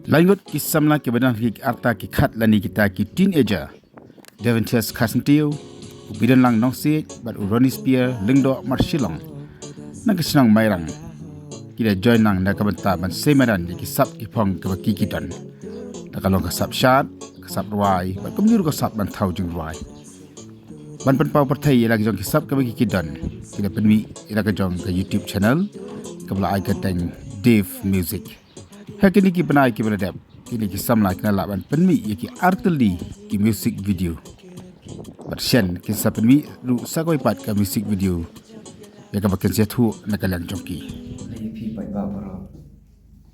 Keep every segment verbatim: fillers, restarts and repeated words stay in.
Laingut ki samla kiba don ha ki arta ki khat lane kita ki teenager, Deventius Kharsyntiew, u Bidonlang Nongsiej bad u Ronnie Spear Lyngdoh Marshillong, na ka shnong Mairang, ki da join lang na ka bynta ban sei madan ïa ki sap ki phong kaba ki ki don, da ka long ka sap shad, ka sap rwai bad kumjuh ruh ka sap ban thaw jingrwai. Ban pynpaw pyrthei ïa la ka jong ki sap kaba ki ki don, ki da pynmih ïa la ka jong ka YouTube channel kaba la ai kyrteng Dave Music. Ha kine ki bnai kiba la dep, kine ki samla ki la lah ban pynmih ïa ki artylli ki music video. Bad shen kin sa pynmih ruh sa kawei pat ka music video ïa kaba kin sa ïathuh na ka liang jong ki. Lei phi paidbah baroh.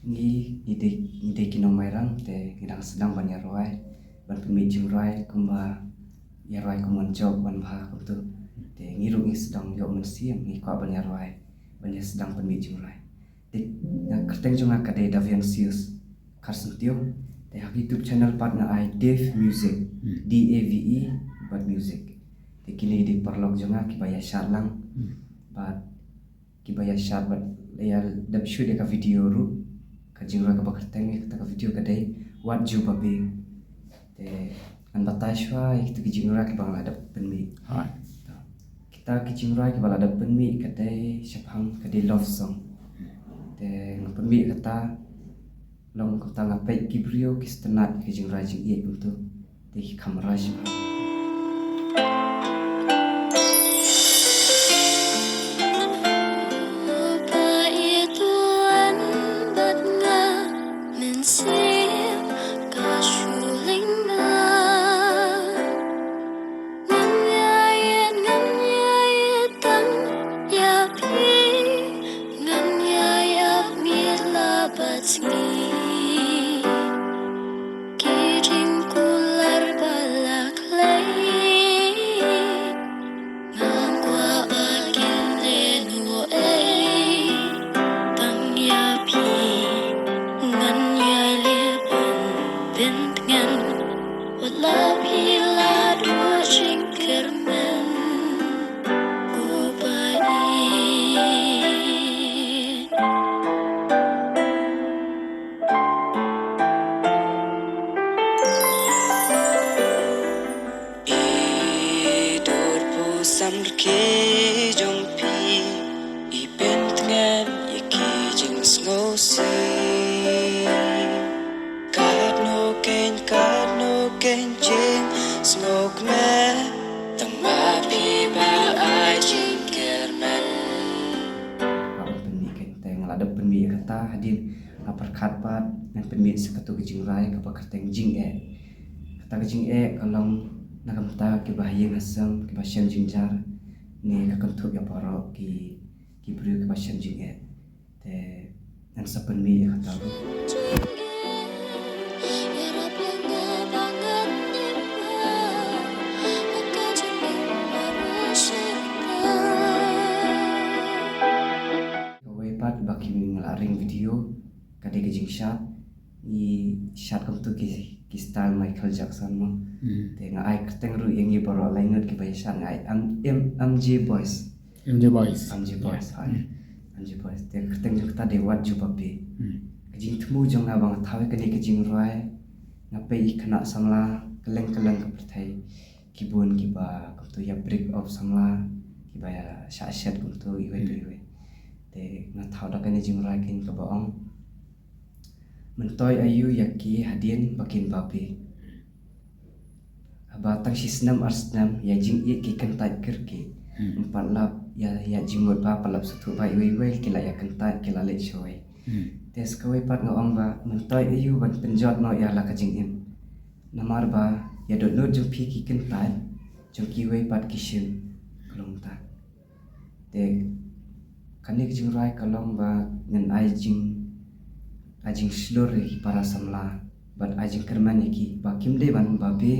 Ngi, ngi dei, ngi dei ki nong Mairang te ngi dang sdang ban ïarwai, ban pynmih jingrwai kumba ïarwai kumban jop ban bha kumto. Te ngi ruh ngi sdang ïoh mynsiem, ngi kwah ban ïarwai, ban ïa sdang pynmih jingrwai. Te, eh, kyrteng jong nga ka dei Daviansius Kharsyntiew. Te ha YouTube channel pat nga ai Dave Music, Hmm. D A V E bad Music. Te kine dei paralok jong nga kiba ïa shad lang. Hmm. Bad kiba ïa shad bad ïa dep shoot ïa ka video ruh. Ka jingrwai kaba kyrteng ïa kata ka video ka dei Wat Ju Babe. Te ngan batai shuwa ïa kita ki jingrwai kiba nga la dep pynmih. Hai. Kita ki jingrwai kiba la dep pynmih ka dei shaphang ka dei love song. Te nga pynmih kata long kumta nga peit ki briew ki sngewtynnat ïa ki jingrwai jingïeit kumto. Te ki kham rai shuwa. Mynsiem ka shu lyngkha. Ngan ïa ïeit, ngan ïa ïeit tang ïa phi. Ngan ïa ïap miet la bad sngi. Ki jingkular ba la khlei. Ngam kwah ba kin leh ruh ei tang ïa phi. Ngan ïai leh pynbeit ngan. Wat la phi la duh jingkyrmen. Ko ba ïeit. I dur pyrshah ki jong phi, i pyntngen ïa ki jingsngewsih. Katno kein, katno kein jingsngewkmen, tang ma phi ba ai jingkyrmen. Nga pynmih kein te nga la dep pynmih ïa kata hadien nga pyrkhat pat ngan pynmih sa kato ka jingrwai kaba kyrteng Jingeh. Kata ka jingeh ka long na ka bynta kiba ha ïing ha sem kiba shem jingjar ne ka kynthup ïa baroh ki, ki briew kiba shem jingeh. Te ngan sa pynmih ïa kata ruh. Kawei pat ba ki, nga la ring video ka dei ka jingshad, ngi shad kumto ki, ki style Michael Jackson mo. Hmm. Te nga ai kyrteng ruh ïa ngi baroh lai ngut kiba ïa shad, nga ai M, M, M J Boys. M J Boys. M J Boys, hai. Hmm. M J Boys. Te kyrteng jong kata dei Wat Ju Babe. Hmm. Ka jingthmu jong nga ba nga thaw ïa kane ka jingrwai, nga peit ïa ki khynnah samla kylleng kylleng ka pyrthei. Ki bun kiba kumto ïa break up samla, kiba ïa shah shet kumto iwei pa iwei. Te nga thaw da kane jingrwai kein kaba ong. Myntoi aïu ïa ki hadien ba kin babe. Haba tang shi snem ar snem ïa jingïeit ki kyntait kyrkieh. Hmm. Ym pat lap ïa, ïa jingmut ba, pat lap sngewthuh ba iwei iwei ki la ïa kyntait, ki la leit shawei. Hmm. Te sa kawei pat nga ong ba myntoi aïu ban pynjot noh ïa la ka jingim. Namar ba ïa dohnud jong phi ki kyntait jong kiwei pat ki shim. Ka long ta. Te kane ka jingrwai ka long ba ngan ai jing, ai jingshlur ïa ki para samla bad ai jingkyrmen ïa ki ba kim dei ban babe,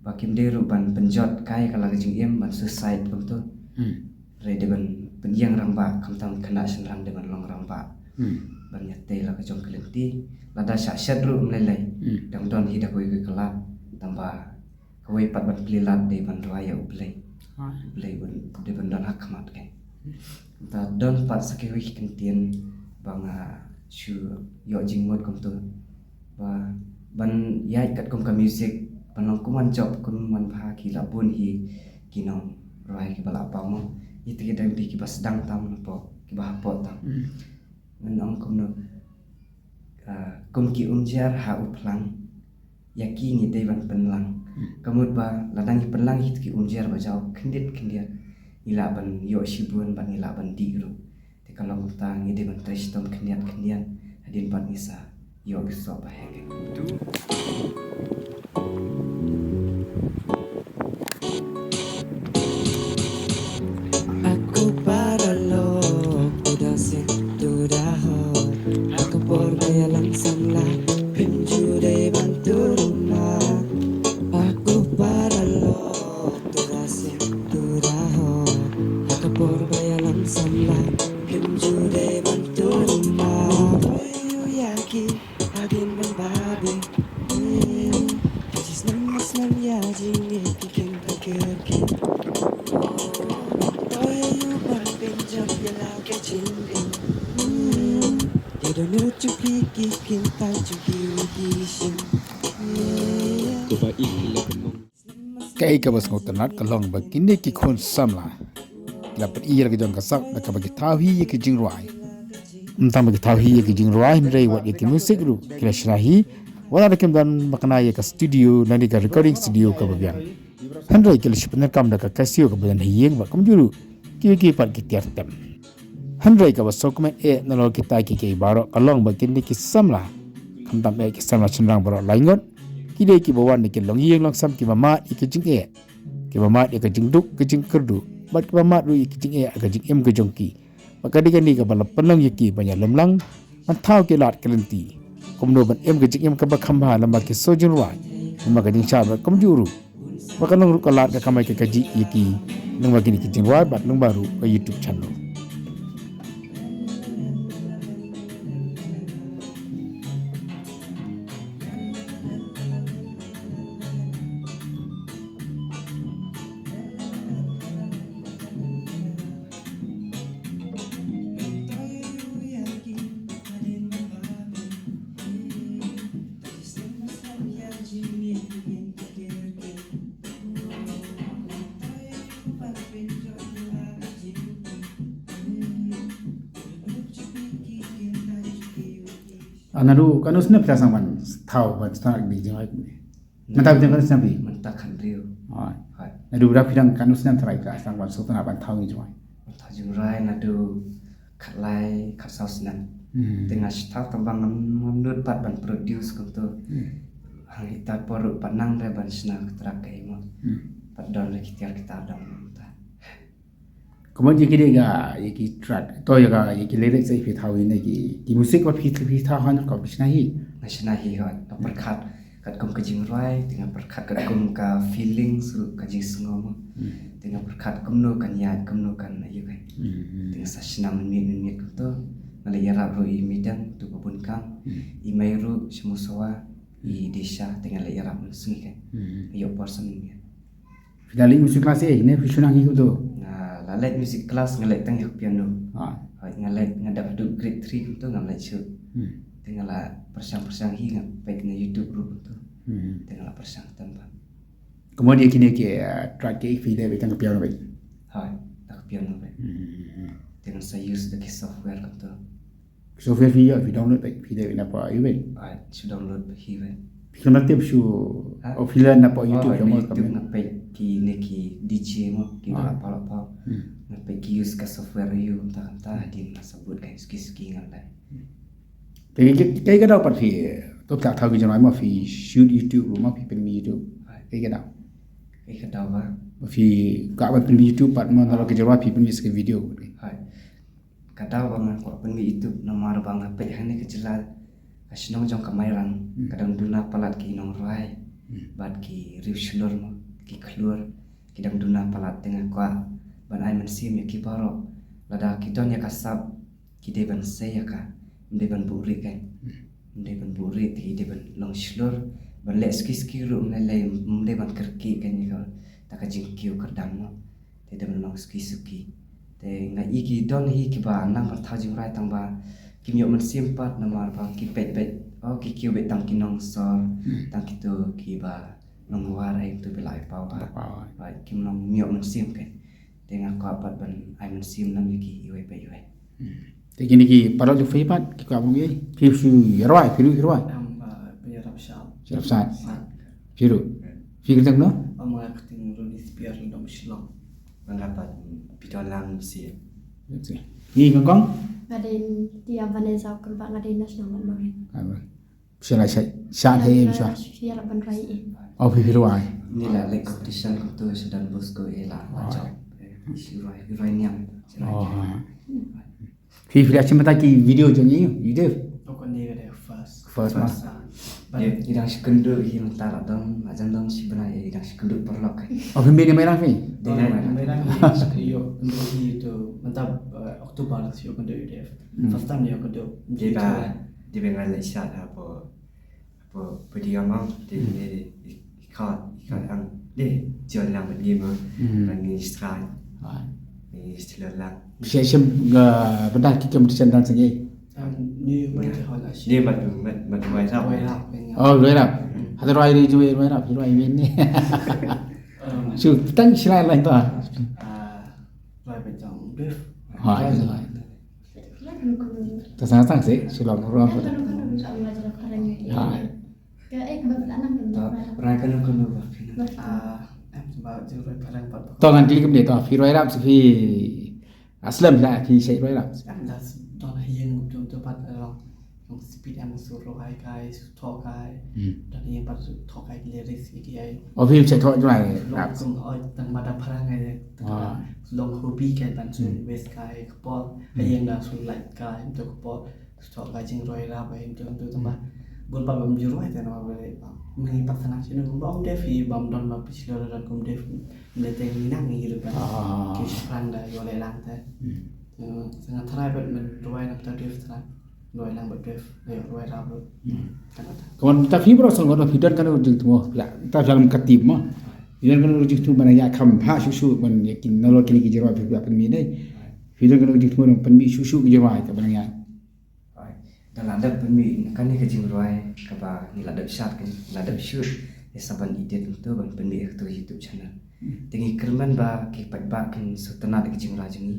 ba kim dei ruh ban pynjot kai ka la ka jingim ban suicide kumto. Hmm. Hynrei dei ban pynïeng rangbah, khamtam khynnah shynrang dei ban long rangbah. Hmm. Ban ïatei la ka jong ka lynti, lada shah shet ruh ym lei lei. Hmm. Dang don hi da kawei kawei ka lad, tang ba kawei pat ban plie lad dei ban rwai ïa U Blei. Ah. U Blei ban, dei ban don ha khmat kein. Te don pat sa kiwei ki kyntien ba nga shu ïoh jingmut kumto. Ba ban ïaid katkum ka music, ban long kum wan jop, kum wan bha, ki la bun hi ki nongrwai kiba la paw mo. Ïa te ki dang dei kiba sdang tam hapoh, kiba hapoh tam. Ngan ong kumno, ah, kum ki umjer ha u phlang, ïa ki ngi dei ban pynlang. Ka mut ba lada ngi pynlang hi te ki umjer ba jaw khyndiat khyndiat, ngi lah ban ïoh shibun bad ngi lah ban dih ruh. Te ka long kumta, ngi dei ban trei shitom khyndiat khyndiat hadien bad ngi sa ïoh ki soh ba heh. Aku paralok, udah sik, udah hot. Aku por bayalang samla, pinju dei bantu rumah. Aku paralok, udah sik, udah hot. Aku por bayalang samla, pinju dei bantu rumah. Ayu yaki, adin ban babi. Kajis nang mas nang ya jingit kikin pakirkin. Ayu ban pinjam ya la kajin. They don't know to pick it, kin tan to give it. Kaei kaba sngewtynnat ka long ba kine ki khun samla ki la pyni ïa la ka jong ka sak da kaba ki thaw hi ïa ki jingrwai. Ym tang ba ki thaw hi ïa ki jingrwai hynrei wat ïa ki music ruh ki la shna hi. Wat la da kim don ba kane ïa ka studio lane ka recording studio kaba biang. Hynrei ki la shu pyndonkam da ka Casio kaba don ha ïing bad kumjuh ruh kiwei kiwei pat ki tiar tem. Hynrei kaba sngewkmen eh nalor kita kiei kiei baroh ka long ba kine ki samla, khamtam eh ki samla shynrang baroh laingut, ki dei kiba wan na ki longïing longsam kiba mad ïa ki jingeh, kiba mad ïa ka jingduk ka jingkyrduh bad kiba mad ruh ïa ki jingeh ha ka jingim ka jong ki. Bad ka dei kane kaba la pynlong ïa ki ban ïalum lang ban thaw ki lad ki lynti kumno ban im ka jingim kaba kham bha lyngba ki show jingrwai, lyngba ka jingshad bad kumjuh ruh ba kan long ruh ka lad ka kamai ka kajih ïa ki lyngba kine ki jingrwai bad lyngba ruh ka YouTube channel. Ah, naduh katno snem phi la sdang ban thaw ban start ka jingrwai kumne? Mynta phi dang katno snem phi? Mynta khathynriew. Hooid. Hooid. Naduh ba phi dang katno snem tharai phi la sdang ban sngewtynnat ban thaw jingrwai? Ban thaw jingrwai naduh khatlai khatsaw snem. Hmm. Te nga shu thaw tang ba ngam, ngam nud pat ban produce kumto. Hmm. Hangne ha por ruh pat nang re ban shna ka track kaei mo. Hmm. Pat don re ki tiar guitar dang mynta. Kumno ïa ki dei ka, ïa ki track, to ïa ka, ïa ki lyrics ïa phi thaw ïa ne ki, ki music ba phi, phi thaw hangno ka phi shna hi? Nga shna hi hooid, nga pyrkhat katkum ka jingrwai, te nga pyrkhat katkum ka feelings ruh ka jingsngew mo. Hmm. Te nga pyrkhat kumno kan ïaid, kumno kan ïa ka. Hmm, hmm. Te nga sa shna mynmiet mynmiet kumto, nga leit ïarap ruh i Midang, tu ba bun kam, hmm, i mei ruh, Shamusawa, i Disha, te nga leit ïarap mynsngi ka. Hmm. Nga ïoh por sa mynmiet. Phi la leit music class eh, ne phi shu nang hi kumto? Nga la leit music class, nga leit tang ïa ka piano. Ah. Hooid, nga leit, nga dep haduh grade three kumto, ngam leit shuh. Hmm. Te nga la pyrshang pyrshang hi, nga peit na YouTube ruh kumto. Hmm. Te nga la pyrshang tang ba. Kumno ïa kine ki, eh, track ki phi leit tang ka piano beit? Hooid, da ka piano beit. Hmm. Te nga sa use da ki software kumto. Software phi ïoh, phi download beit, phi leh napoh YouTube? Ah, shu download beit hi beit. Phi khlem tip shu, ha? Oh, phi leh napoh YouTube, oh, YouTube mo, nga peit kine ki D J mo, ki, ah, la pynpaw. Hmm. Nga peit ki use ka software aïu, kumta kumta, hadien nga sa bud ka suki suki nga leh. Hmm. Te kaei, kaei ka daw pat phi, to phi thaw ki jingrwai mo, phi shoot YouTube mo, phi pynmih YouTube? Hooid. Kaei ka daw? Kaei ka daw ba? Phi kwah ban pynmih YouTube pat mo, nalor ki jingrwai phi pynmih sa ki video. Hooid. Ka daw ba nga kwah pynmih YouTube namar ba nga peit hangne ka jylla, ka shnong jong ka Mairang, hmm, ka dang duna palat ki nongrwai, hmm, bad ki riew shlur mo, ki khlur, ki dang duna palat, te nga kwah ban ai mynsiem ïa ki baroh, lada ki don ïa ka sap, ki dei ban sei ïa ka, ym dei ban buhrieh kein. Hmm. Ym dei ban buhrieh, te ki dei ban long shlur, ban leh suki suki ruh ym lei lei, ym dei ban kyrkieh kein ïa kata ka jingkiew kyrdan mo. Te dei ban long suki suki. Te nga i ki don hi kiba nang ban thaw jingrwai tang ba Kim ïoh mynsiem pat namar ba ki peit beit, oh, ki kiew beit tang ki nongsor, tang kito kiba nongwar, ai, to ba la ai paw ha. Ba kim long ïoh mynsiem kein. Te nga kwah pat ban ai mynsiem lem ïa ki iwei pa iwei. Te kine ki paralok jong phi pat ki kwah ban ïa phi, phi rwai, phi rwai, phi rwai. Em, ba, ba ïarap shad. Ïarap shad. Shad. Phi ruh. Phi kyrteng no? Em, nga kyrteng Ronnie Spear, nga dong Shillong. Nga pat Peter Lang Sia. Ni kong kong? Nga dei Tia Vanessa Kulbah, nga dei na shnong Mawlai. Sha la sha sha he em sha. Sha la ban rwai em. Oh, phi rwai. Ni la leh competition kumto sha Don Bosco e la. Shi rwai, rwai niam. Oh. Phi phi la shim bynta ki video jong i, i Dave. Ko ne ka dei first. First ma. First. Ba i dang shu kynduh hi mynta la don, la jan don shi bnai i dang shu kynduh paralok. Oh, phi mih ne Mairang phi? Dei Mairang. Mairang i shu ïoh kynduh hi to mynta, eh, October shu ïoh kynduh i Dave. First time ïoh kynduh. Dei ba, dei ba nga leh shot hapoh, hapoh podium, dei, dei, i khot, i khot ang. Dei, John Lang bad ngi ma. Bad ngi strike. Ngi shlur lang. Phi shim ka bynta ki competition dang sngewbha. Ni mat mat mat mat. Oh, rwai rap. Hata rwai ri jwe rwai rap, rwai men ni. Shu tang shlai lai ta. Rwai bejang def. Hai. Ta sang sang si, shu long rwai. Hai. Ka, eh, ba, ba, nang, nang, nang. Rai ka nang ka nang ba. Ah, em, ba, jing rai parang ba. To ngan klik kumne to, phi rai rap si phi. Aslem la phi sai rai rap. Em, das, don ha ïing jong to pat long. Long speed em su ro hai kai, su tho kai. Don ha ïing pat su tho kai ki lyrics ki ai. O phi sai tho jong ai rap. Long kum oi tang ba da parang ai. Long hobi kai ban su west kai kpol. Ha ïing da su light kai, em to kpol. Stok ka jingrwai rap ba him tu tu tama. Bun pat bam jingrwai te na ba ba. Ngi pat sana sini bam def hi bam don ba pich lo don kum def. Mene te ngi nang ngi rupa. Ki shprang da yo le lang te. Nga tharai pat men rwai lang ta def tharai. Rwai lang ba def. Yo rwai rap lo. Kawan ta fi bro song ba fi don kan jingthmu. Ya ta dalam katib ma. Fi don kan jingthmu ban ya kham ha shu shu ban yakin nalo kini ki jingrwai fi ban mi dei. Fi don kan jingthmu ban mi shu shu ki jingrwai ka ban ya. Nga la dep pynmih na kane ka jingrwai kaba ngi la dep shad, ngi la dep shoot ïa sa ban edit nangto ban pynmih ha kato ka YouTube channel. Te ngi kyrmen ba ki paidbah kin sngewtynnat ïa ka jingrwai jong ngi.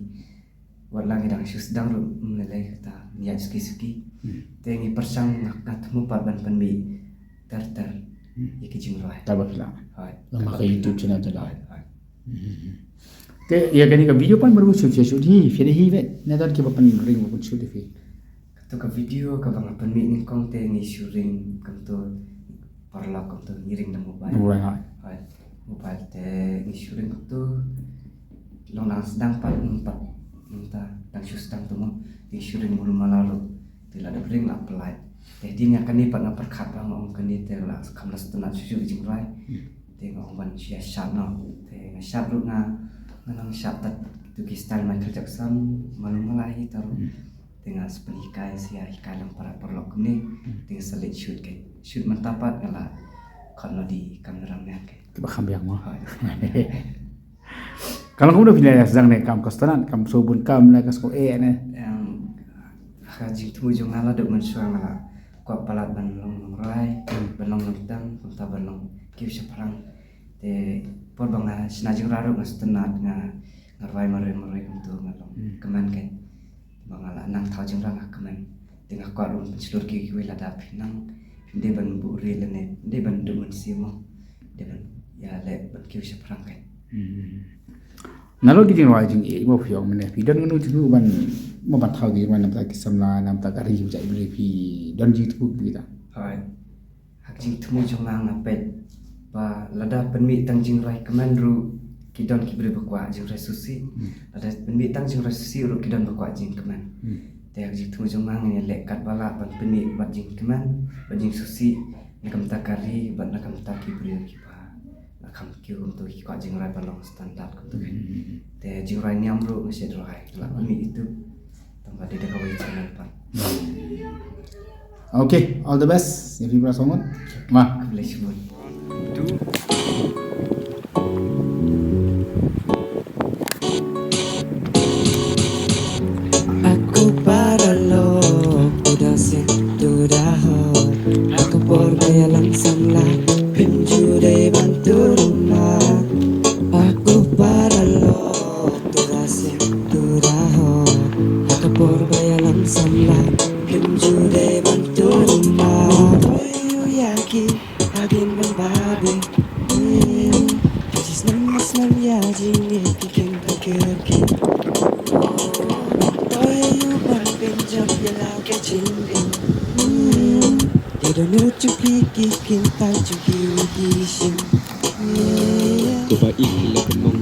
Wat la ngi dang shu sdang ruh ym lei lei kata ngi ïaid suki suki. Te ngi pyrshang nga, nga thmu pat ban pynmih ter ter ïa ka jingrwai. Taba phi la. Hooid. Lama ka YouTube channel te la. Hooid, hooid. Te ïa kane ka video pan baru shoot shoot hi phi hi vet. Na don kiba pynring ba pyn shoot hi phi. Kato ka video kaba nga pynmih nyngkong te ngi shu ring kumto paralok kumto ngi ring da mobile. Mobile, ha. Hooid. Mobile te ngi shu ring kumto long dang sdang pat nang pat nangta dang shu sdang to mo. Ngi shu ring mulu mala ruh. Te la dep ring la pynlait. Te dei nga kane pat nga pyrkhat ba nga ong kane te la kham la sngewtynnat shu shu jingrwai. Te nga ong ban shu ïa shad noh. Te nga shad ruh nga, nga nang shad tat tu ki style Michael Jackson, malu malai hi ta ruh. Te nga sa pynhikai sa ïa hikai lang para paralok kumne. Te nga sa leit shoot kein. Shoot mynta pat nga la khot noh da i cameraman kein. Kiba kham biang mo. Hooid. Ka long kumno phi la ïa sdang ne kam ka sngewtynnat, kam sngewbun kam ne ka sngew eh ne. Em, ha ka jingthmu jong nga la dep mynshuwa nga la kwah palat ban long nongrwai, ban long nongtang, kumta ban long kiew shaphrang. Te por ba nga shna jingrwai ruh nga sngewtynnat nga, nga rwai marwei marwei kumto nga long kmen kein. Ba nga la nang thaw jingrwai nga kmen. Te nga kwah ruh ban pynshlur ïa kiwei lada phi nang, phim dei ban buhrieh lane phim dei ban duh mynsiem mo. Dei ban ïaleh ban kiew shaphrang kein. Nalor ki jingrwai jingeh mo phi ong mynne phi don kano jingthmu ban mo ban thaw ki jingrwai na bynta ki samla na bynta ka ri ba jait bynriew phi don jingthmu phi ta. Hooid. Ha ka jingthmu jong nga nga peit ba lada pynmih tang jingrwai kmen ruh ki don ki briew ba kwah jingrwai sngewsih. Lada pynmih tang jingrwai sngewsih ruh ki don ba kwah jingkmen. Te ha ka jingthmu jong nga ngan ïaleh katba lah ban pynmih bad jingkmen bad jingsngewsih na ka bynta ka ri bad na ka bynta ki briew kiba la kham kiew kumto ki kwah jingrwai ba long standard kumto kein. Te jingrwai niam ruh nga shet rwai la pynmih itu. Tang ba dei da kawei channel pat. Okay, all the best. Ïa phi para song ngut. Ma. Khublei shibun. Aku para lo. Hadien ban babe. Hmm. Ki snem snem ïa jingïeit ki kin pyrkhat ki. Oi, u ban pynjot ïa la ka jingim. Hmm. Te dohnud jong ki ki kin tai jong ki ki shim. Yeah. To ba ïeit la ka mong